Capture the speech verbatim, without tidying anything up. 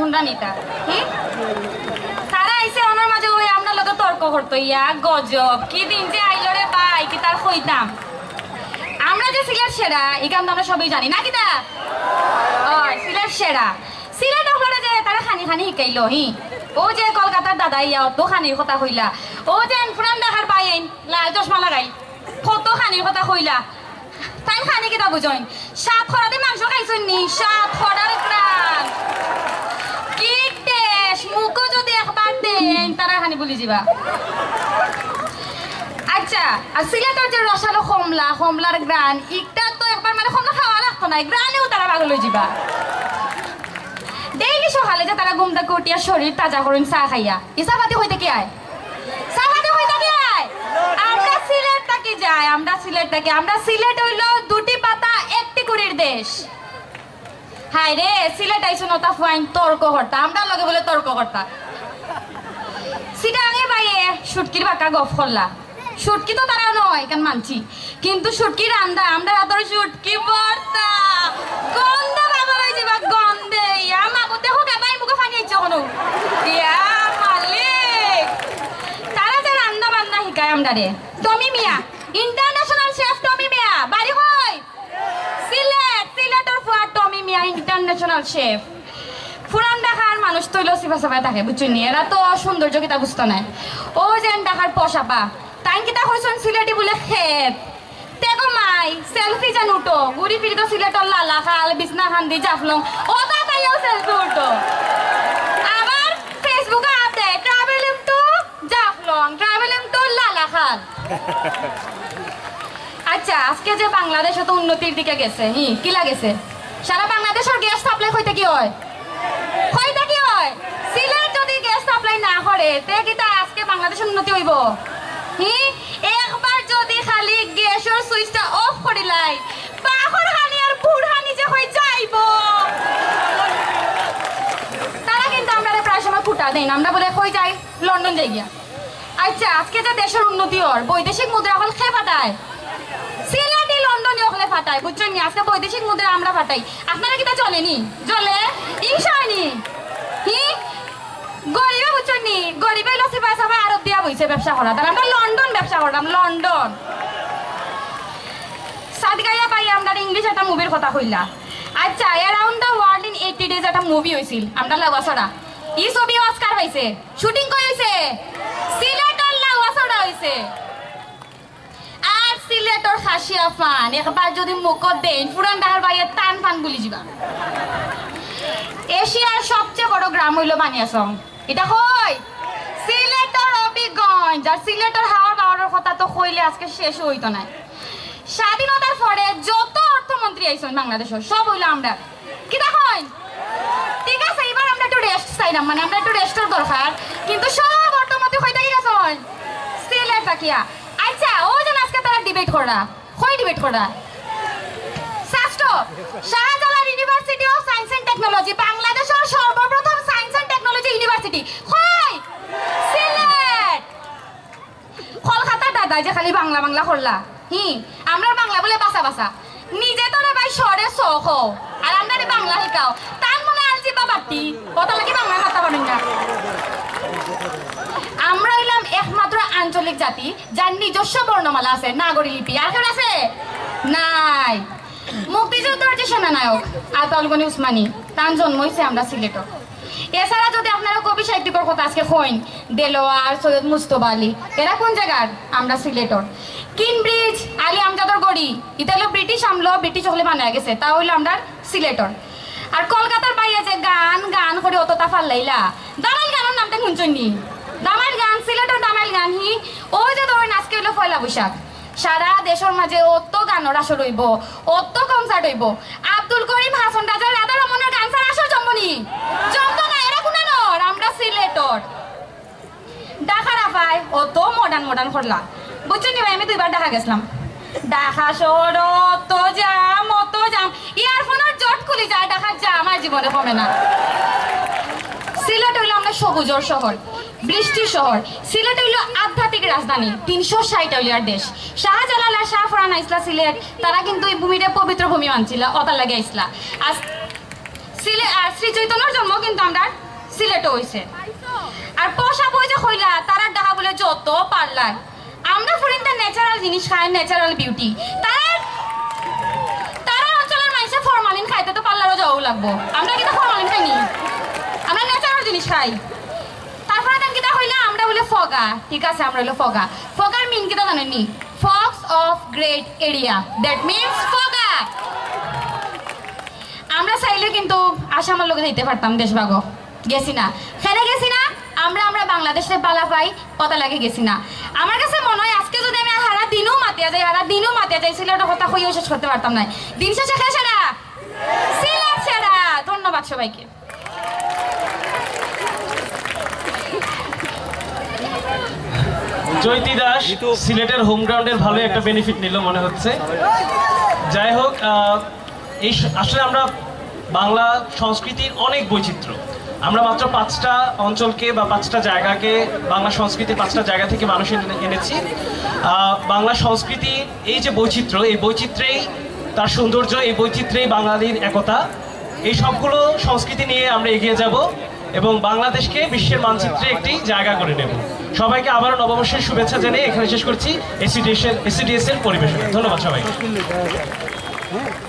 হুনরা নিতা। হুম? তারা আইছে অনর মাঝে ওই আমরার লগে তর্ক করতো। ইয়া গজব, কি দিন যে আইলো রে ভাই, কিতা আর কইতাম। আমরা যে সিলেট সেরা, ইখান তো আমরা সবেউ জানি, না কিতা? ওই, সিলেট সেরা। সিলেট অকলরে যে তারা খানি খানি হিকাইলো, হি। অউ যে কলকাতার দাদা ইয়া অত খানির কথা কইলা। অউ যে পুরান ঢাকার ভাই এইন, লাল চশমা লাগাই। কত খানির কথা কইলা। তাইন খানি কিতা বুঝইন? সাত খরাদি মাংস খাইছইন নি? সাত খরার ঘ্রাণ। কি taste, মুখো যদি একবার দেইন, তারা খানি ভুলি যিবা। আচ্ছা, আর সিলেটর যে রসালো কমলা, কমলার ঘ্রাণ, ইটা তো একবার মানে কমলা খাওয়া লাগতো নায়, ঘ্রাণেউ তারা পাগল অইযিবা। Daily সকালে যে তারা ঘুম থাকি উঠিয়া শরীর তাজা করইন চা খাইয়া, ই চা পাতি কই থাকি আয়? চা পাতি কই থাকি আয়? আমরা সিলেট থাকি যাই, আমরা সিলেট থাকি। আমরা সিলেট অইলো দুটি পাতা একটি কুড়ির দেশ। হায় রে, সিলেট আইছইন অতা ফুয়াইন তর্ক করতা, আমরার লগে বুলে তর্ক করতা। সিটাঙে ভাইয়ে শুটকির বাক্কা গফ করলা। শুটকি তো তারাও নয়, ইখান মানছি, কিন্তু শুটকি রান্দা, আমরার আতর শুটকি ভর্তা। গন্ধে পাগল অইযিবা, গন্ধে। ইয়া মাবুদ, দেখো কে ভাই মুখো পানি আইছে কুনু। ইয়া মালিক। তারা যে রান্দা বান্দা হিকায় আমরারে। টমি মিয়া, international chef টমি মিয়া, বাড়ি কই? সিলেট, সিলেটর ফুয়া টমি মিয়া international chef। পুরান ঢাকার মানুষ তো অইলো সিফা সাফায় থাকে, বুঝছইন নি? এরা তো সৌন্দর্য কিতা বুঝতো নায়। অউ যেন ঢাকার পশাপা, তাইন কিতা কইছইন সিলেটি বুলে খেত। দেখো মাই, selfie যেন উঠো, ঘুরি ফিরি তো সিলেটর লালাখাল, বিছনাকান্দি, জাফলং, অতা তাইয়াও selfie উঠো। আবার Facebook-এ আতে, travelling to Jaflong, travelling to Lalakhal. আচ্ছা, আজকে যে বাংলাদেশ অত উন্নতির দিকে গেছে, হি, কিলা গেছে? সারা বাংলাদেশর gas supply কই থাকি অয়? কই থাকি অয়? সিলেট যদি gas supply না করে, তে কিতা আজকে বাংলাদেশ উন্নতি অইবো? হি, একবার যদি খালি গ্যাসর switch-টা off করিলাই, বাখর খানি আর বুড় খানি যে কই যাইবো। তারা কিন্তু আমরারে প্রায় সময় খুটা দেইন, আমরা বুলে কই যাই, লন্ডন যাই গিয়া। আচ্ছা, আজকে যে দেশর উন্নতি অর, বৈদেশিক মুদ্রা অকল কে ফাটায়? সিলেটি লন্ডনি অকলে ফাটায়, বুঝছইন নি? আজকে বৈদেশিক মুদ্রা আমরা ফাটাই। আপনারা কিতা জ্বলে নি? জ্বলে? হিংসা অয় নি? হি? গরিবে, বুঝছইন নি? গরিবে অইলো সিফা সাফা আরব দিয়া বইছে ব্যবসা করাত। আর আমরা লন্ডন ব্যবসা কররাম, লন্ডন। সাদগাইয়া ভাই, আমরারে English একটা movie-র কথা কইলা। আচ্ছা, Around the World in Eighty Days একটা movie অইছিল, আমরার লাউয়াছড়া। ই ছবি Oscar পাইছে। Shooting কই অইছে? সিলেটর লাউয়াছড়া অইছে। আর সিলেটর খাসিয়া পান একবার যদি মুখো দেইন, পুরান ঢাকার ভাইয়ে তান পান ভুলি যিবা। এশিয়ার সবচেয়ে বড় গ্রাম অইলো বানিয়াচং। ইটা কই? সিলেটর হবিগঞ্জ। আর সিলেটর হাওর বাওরর কথা তো কইলে আজকে শেষ অইতো নায়। স্বাধীনতার পরে যত অর্থমন্ত্রী আইছইন বাংলাদেশর, সব অইলো আমরার। কিতা কইন? ঠিক আছে, ইবার আমরা একটু rest চাইরাম, মানে আমরা একটু rest-র দরকার। কিন্তু সব অর্থমন্ত্রী কই থাকি গেছইন? সিলেট থাকিয়া। আচ্ছা, অউ যেন আজকে তারা debate কররা। কই debate কররা? Shahjalal University of Science and Technology, বাংলাদেশর সর্বপ্রথম science and technology university। কই? সিলেট। কলকাতার দাদায় যে খালি বাংলা বাংলা করলা, হি, আমরার বাংলা বুলে বাসা বাসা। নিজে তো রে ভাই শহরে চ কও, আর আমরারে বাংলা হিকাও। তান মনে আলজিবা বাট্টি, অতার লাগি বাংলা মাততা পারইন না। আমরা অইলাম একমাত্র আঞ্চলিক জাতি যার নিজস্ব বর্ণমালা আছে, নাগরী লিপি। আর কেউর আছে? নাই। মুক্তিযুদ্ধর যে সেনানায়ক আতাউল গনি উসমানী, তান জন্ম অইছে আমরার সিলেটর। এছাড়া যদি আপনারা কবি সাহিত্যিকর কথা আজকে কইন, দেলোয়ার, সৈয়দ মুস্তফা আলী, এরা কুন জাগার? আমরার সিলেটর। কিনব্রিজ, আলী আমজাদর গড়ি, ইতা অইলো ব্রিটিশ আমলো, ব্রিটিশ অকলে বানাইয়া গেছে, তা অইলো আমরার সিলেটর। আর কলকাতার ভাইয়ে যে গান, গান করি অততা ফাল্লাইলা, দামাইল গানর নামটা হুনছইন নি? দামাইল গান, সিলেটর দামাইল গান হি, অউ যে ধরইন আজকে অইলো পয়লা বৈশাখ, সারা দেশর মাঝে অত গানর আসর অইবো, অত concert অইবো। আব্দুল করিম, হাছন রাজা, রাধা রমনর গান ছাড়া আসর জমবো নি? জমতো না, এরা কুনানর? আমরা সিলেটর। ঢাকার আফায় অত modern modern করলা। বুঝছইন নি ভাই, আমি দুইবার ঢাকা গেছলাম। ঢাকা শহর অত jam, অত jam। Earphone-অর জট খুলি যায়, ঢাকার jam আর জীবনে কমে না। সিলেট অইলো আমরার সবুজর শহর, বৃষ্টির শহর। সিলেট অইলো আধ্যাত্মিক রাজধানী, তিনশো ষাইট আউলিয়ার দেশ। শাহজালাল আর শাহপরান আইছলা সিলেট, তারা কিন্তু ই ভূমিরে পবিত্র ভূমি মানছিলা, অতার লাগি আইছলা। আর সিলে-, আর শ্রী চৈতন্যর জন্ম কিন্তু আমরা সিলেটও অইছে। আর পশা বই যে কইলা, তারার ঢাকা বুলে যত পারলায়। আমরা ফুরিন্তা ন্যাচারাল জিনিস খাই, ন্যাচারাল বিউটি। তারা, তারা অঞ্চলর মাইনষে ফরমালিন খাইতে তো পার্লারও যাওয়া লাগবো। আমরা কিতা ফরমালিন খাইনি, আমরা ন্যাচারাল জিনিস খাই। তারপরে তান কিতা কইলা, আমরা বুলে ফগা। ঠিক আছে, আমরা অইলো ফগা। ফগার মিন কিতা জানইননি? Fogs of Great Area, that means ফগা। আমরা চাইলে কিন্তু আসামর লগে যাইতে পারতাম দেশভাগো, গেছি না। কেনে গেছি না? আমরা, আমরা বাংলাদেশরে বালা পাই, অতা লাগি গেছি না। আমার কাছে মনে হয় আজকে যদি আমি হারা দিনও মাতিয়া যাই, হারা দিনও মাতিয়া যাই, সিলেটর কথা কইয়াও শেষ করতে পারতাম না। দিন শেষে কে সেরা? সিলেট সেরা। ধন্যবাদ সবাইকে। জয়তী দাস সিলেটের হোম গ্রাউন্ডের ভালো একটা বেনিফিট নিল মনে হচ্ছে। যাই হোক, আহ, এই স- আসলে আমরা বাংলা সংস্কৃতির অনেক বৈচিত্র্য, আমরা মাত্র পাঁচটা অঞ্চলকে বা পাঁচটা জায়গাকে, বাংলা সংস্কৃতির পাঁচটা জায়গা থেকে মানুষ এনে- এনেছি। আহ, বাংলা সংস্কৃতি, এই যে বৈচিত্র্য, এই বৈচিত্র্যেই তার সৌন্দর্য, এই বৈচিত্র্যেই বাঙালির একতা। এই সবগুলো সংস্কৃতি নিয়ে আমরা এগিয়ে যাব এবং বাংলাদেশকে বিশ্বের মানচিত্রে একটি জায়গা করে নেব। সবাইকে আবারও নববর্ষের শুভেচ্ছা জানিয়ে এখানে শেষ করছি এসিডিএস এর, এসিডিএস এর পরিবেশনা। ধন্যবাদ সবাইকে।